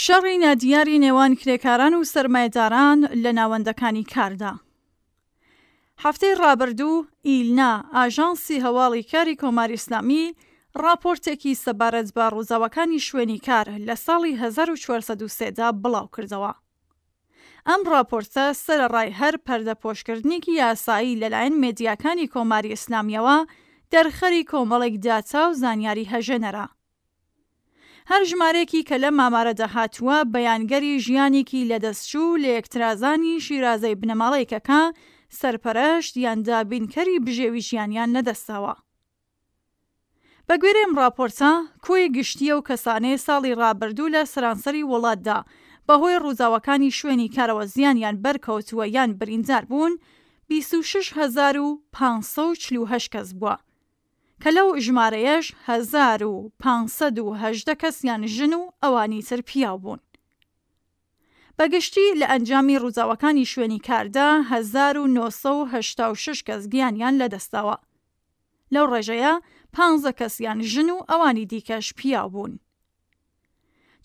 شەڕی نادیاری نێوان کرێکاران و سەرمایەداران لە ناوەندەکانی کاردا. هەفتەی ڕابردوو ئیلنا، ئاژانسی هەواڵی کاری کۆماری ئیسلامی، ڕاپۆرتێکی سەبارەت بە ڕووداوەکانی شوێنی کار لە ساڵی 1403 دا بڵاوکردەوە. ئەم ڕاپۆرتە سەرەڕای هەر پەردەپۆشکردنێکی یاسایی لەلایەن مێدیاکانی کۆماری ئیسلامییەوە، دەرخەری کۆمەڵێک داتا و زانیاری هەژێنەرە. هەر ژمارەیەکی کە لەم ئامارەدا هاتووە بەیانگەری ژیانێکی لەدەستچوو لەیەکترازانی شیرازەی بنەماڵەیەکە کە سەرپەرەشت یان دابینکەری بژێوی ژیانیان لەدەستداوە. بەگوێرەی ئەم ڕاپۆرتە، کۆی گشتی ئەو کەسانەی ساڵی ڕابردوو لە سەرانسەری وڵاتدا بەهۆی ڕووداوەکانی شوێنی کارەوە زیانیان بەرکەوتووە یان بریندار بوون 26,548 کەس بووە کە لەو ژمارەیەش 1518 کەسیان ژن و ئەوانی تر پیاو بوون. بە گشتی لە ئەنجامی ڕووداوەکانی شوێنی کاردا 1986 کەس گیانیان لەدەستداوە. لەو ڕێژەیە پانزە کەسیان ژن و ئەوانی دیکەش پیاو بوون.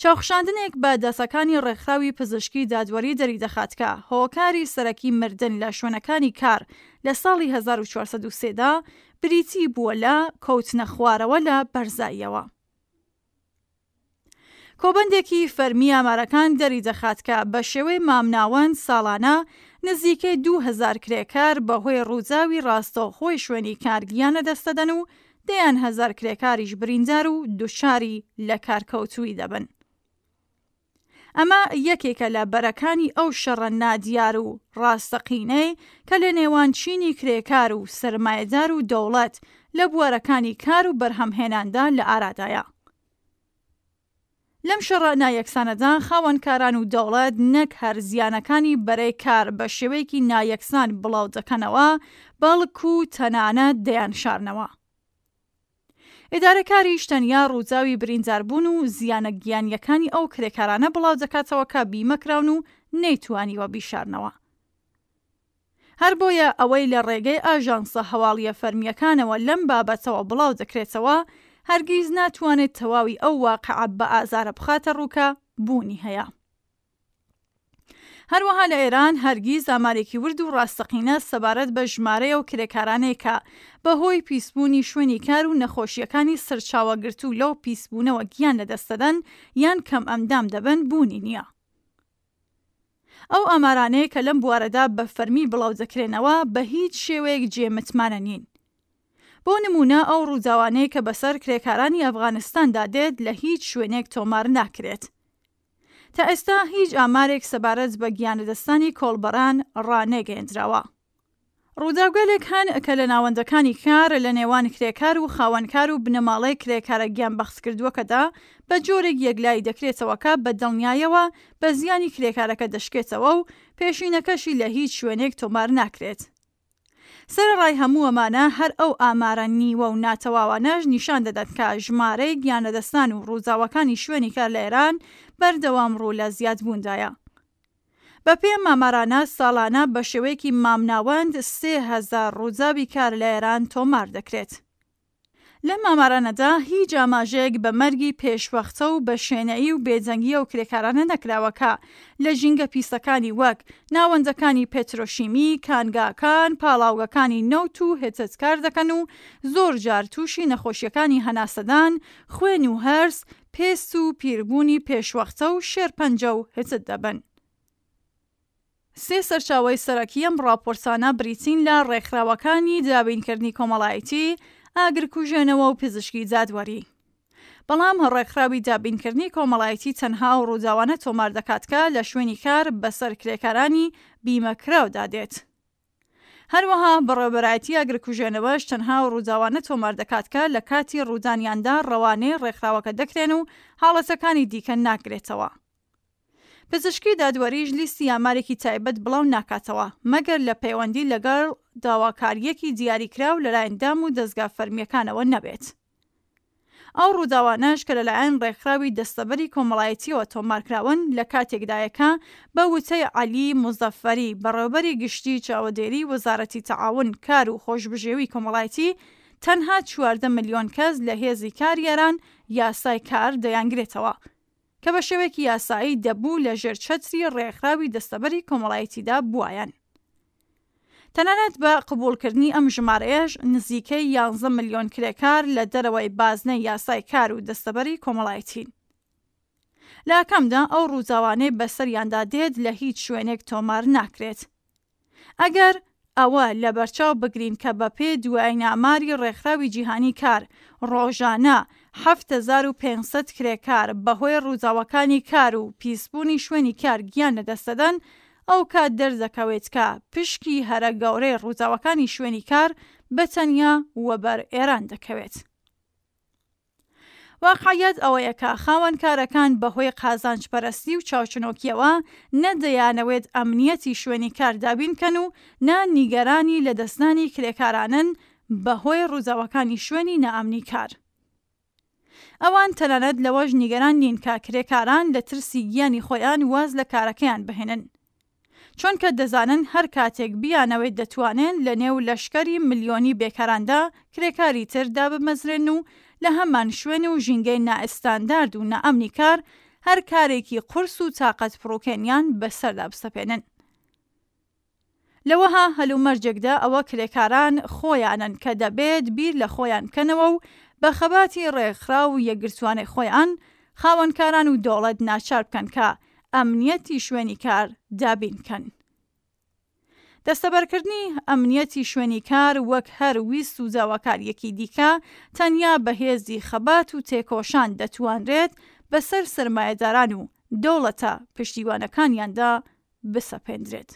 چاوخشاندنێک بە داتاکانی ڕێکخراوی پزیشکی دادوەری دەریدەخات کە هۆکاری سەرەکی مردن لە شوێنەکانی کار لە ساڵی 1403 دا بریتی بووە لە کەوتنەخوارەوە لە بەرزاییەوە. کۆبەندێکی فەرمی ئامارەکان دەریدەخات کە بە شێوەی مامناوەند ساڵانە نزیکەی 2000 کرێکار بەهۆی ڕووداوی ڕاستەوخۆی شوێنی کار گیان لەدەستدەدەن و دەیان هەزار کرێکاریش بریندار و دوچاری لەکارکەوتوویی دەبن. ئەمە یەکێکە لە بەرەکانی ئەو شەڕە نادیار و ڕاستەقینەی کە لە نێوان چینی کرێکار و سەرمایەدار و دەوڵەت لە بوارەکانی کار و بەرهەمهێناندا لە ئارادایە. لەم شەڕە نایەکسانەدا خاوەنکاران و دەوڵەت نەک هەر زیانەکانی بەرەی کار بە شێوەیەکی نایەکسان بڵاو دەکەنەوە، بەڵکو تەنانەت دەیانشارنەوە. ئیدارەکاریش تەنیا ڕووداوی برینداربوون و زیانە گیانییەکانی ئەو کرێکارانە بڵاو دەکاتەوە کە بیمەکراون و نەیتوانیوە بیشارنەوە. هەر بۆیە ئەوەی لە ڕێگەی ئاژانسە هەواڵییە فەرمییەکانەوە لەم بابەتەوە بڵاو دەکرێتەوە، هەرگیز ناتوانێت تەواوی ئەو واقعە بەئازارە بخاتە ڕوو کە بوونی هەیە. هەروەها لە ئێران هەرگیز ئامارێکی ورد و ڕاستەقینە سەبارەت بە ژمارەی ئەو کرێکارانەی کە بەهۆی پیسبوونی شوێنی کار و نەخۆشییەکانی سەرچاوەگرتوو لەو پیسبوونەوە گیان لەدەستدەدەن یان کەمئەندام دەبن بوونی نییە. ئەو ئامارانەی کە لەم بوارەدا بە فەرمی بڵاودەکرێنەوە بە هیچ شێوەیەک جێ متمانە نین. بۆ نموونە ئەو ڕووداوانەی کە بەسەر کرێکارانی ئەفغانستاندا دێت لە هیچ شوێنێک تۆمار ناکرێت. تا ئێستا هیچ ئامارێک سەبارەت بە گیانلەدەستدانی کۆڵبەران ڕانەگەیەندراوە. ڕووداوگەلێک هەن کە لە ناوەندەکانی کار لە نێوان کرێکار و خاوەنکار و بنەماڵەی کرێکارە گیانبەختکردووەکەدا بە جۆرێک یەکلایی دەکرێتەوە کە بە دڵنیایەوە بە زیانی کرێکارەکە دەشکێتەوە و پێشینەکەشی لە هیچ شوێنێک تۆمار ناکرێت. سەرەڕای هەموو ئەمانە هەر ئەو ئامارە نیوە و ناتەواوانەش نیشان دەدەن کە ژمارەی گیانلەدەستدان و ڕووداوەکانی شوێنی کار لە ئێران بەردەوام ڕوو لە زیادبووندایە. بەپێی ئەم ئامارانە ساڵانە بە شێوەیەکی مامناوەند 3000 ڕووداوی کار لە ئێران تۆمار دەکرێت. لەم ئامارانەدا هیچ ئاماژەیەک بە مەرگی پێشوەختە و بە شێنەیی و بێدەنگی ئەو کرێکارانە نەکراوە کە لە ژینگە پیسەکانی وەک ناوەندەکانی پێترۆشیمی، کانگاکان، پاڵاوگەکانی نەوت و هتد کار دەکەن و زۆر جار تووشی نەخۆشییەکانی هەناسەدان، خوێن و هەرس، پێست و پیربوونی پێشوەختە و شێرپەنجە و هتد دەبن. سێ سەرچاوەی سەرەکی ئەم ڕاپۆرتانە بریتین لە ڕێکخراوەکانی دابینکردنی کۆمەڵایەتی، ئاگرکوژێنەوە و پزیشکی دادوەری. بەڵام ڕێکخراوی دابینکردنی کۆمەڵایەتی تەنها ئەو ڕووداوانە تۆمار دەکات کە لە شوێنی کار بەسەر کرێکارانی بیمەکراودا دێت. هەروەها بەڕێوەبەرایەتی ئاگرکوژێنەوەش تەنها ئەو ڕووداوانە تۆمار دەکات کە لە کاتی ڕوودانیاندا ڕەوانەی ڕێکخراوەکە دەکرێن و حاڵەتەکانی دیکە ناگرێتەوە. پزیشکی دادوەریش لیستی ئامارێکی تایبەت بڵاو ناکاتەوە، مەگەر لە پەیوەندی لەگەڵ داواکارییەکی دیاریکراو لەلایەن دام و دەزگا فەرمییەکانەوە نەبێت. ئەو ڕووداوانەش کە لەلایەن ڕێکخراوی دەستەبەری کۆمەڵایەتییەوە تۆمارکراون لە کاتێکدایە کە بە وتەی عەلی موزەفەری بەڕێوەبەری گشتیی چاوەدێریی وەزارەتی تەعاون، کار و خۆشبژێوی کۆمەڵایەتی تەنها 14 ملیۆن کەس لە هێزی کاری ئێران یاسای کار دەیانگرێتەوە. کە بە شێوەیەکی یاسایی دەبوو لە ژێر چەتری ڕێکخراوی دەستەبەری کۆمەڵایەتیدا بوایەن. تەنانەت بە قبوڵکردنی ئەم ژمارەیەش نزیکەی یانزە ملیۆن کرێکار لە دەرەوەی بازنەی یاسای کار و دەستەبەری کۆمەڵایەتین. لە ئاکامدا ئەو ڕووداوانەی بەسەریاندا دێت لە هیچ شوێنێک تۆمار ناکرێت. ئەگەر ئەوە لەبەرچاو بگرین کە بەپێی دوایین ئاماری ڕێکخراوی جیهانی کار، ڕۆژانە 7500 کرێکار بەهۆی ڕووداوەکانی کار و پیسبوونی شوێنی کار گیان لەدەستدەدەن، ئەوکات دەردەکەوێت کە پشکی هەرە گەورەی ڕووداوەکانی شوێنی کار بە تەنیا وەبەر ئێران دەکەوێت. واقعیەت ئەوەیە کە خاوەنکارەکان بەهۆی قازانجپەرستی و چاوچنۆکییەوە نە دەیانەوێت ئەمنیەتی شوێنی کار دابین کەن و نە نیگەرانی لەدەستدانی کرێکارانن بەهۆی ڕووداوەکانی شوێنی نائەمنی کار. ئەوان تەنانەت لەوەش نیگەران نین کە کرێکاران لە ترسی گیانی خۆیان واز لە کارەکەیان بهێنن. چۆنکە دەزانن هەر کاتێک بیانەوێت دەتوانێن لە نێو لەشکەری ملیۆنی بێکاراندا کرێکاری تر دابمەزرێنن و لە هەمان شوێن و ژینگەی نائستاندارد و نائەمنی کار هەر کارێکی قورس و تاقەت پڕوکێنیان بەسەردا بسەپێنن. لە وەها هەلومەرجێکدا ئەوە کرێکاران خۆیانن کە دەبێت بیر لە خۆیان بکەنەوە و بە خەباتی ڕێکخراو و یەکگرتووانەی خۆیان خاوەنکاران و دەوڵەت ناچار بکەن کە ئەمنیەتی شوێنی کار دابین بکەن. دەستەبەرکردنی ئەمنیەتی شوێنی کار وەک هەر ویست و داواکارییەکی دیکە تەنیا بە هێزی خەبات و تێکۆشان دەتوانرێت بەسەر سەرمایەداران و دەوڵەتە پشتیوانەکانیاندا بسەپێندرێت.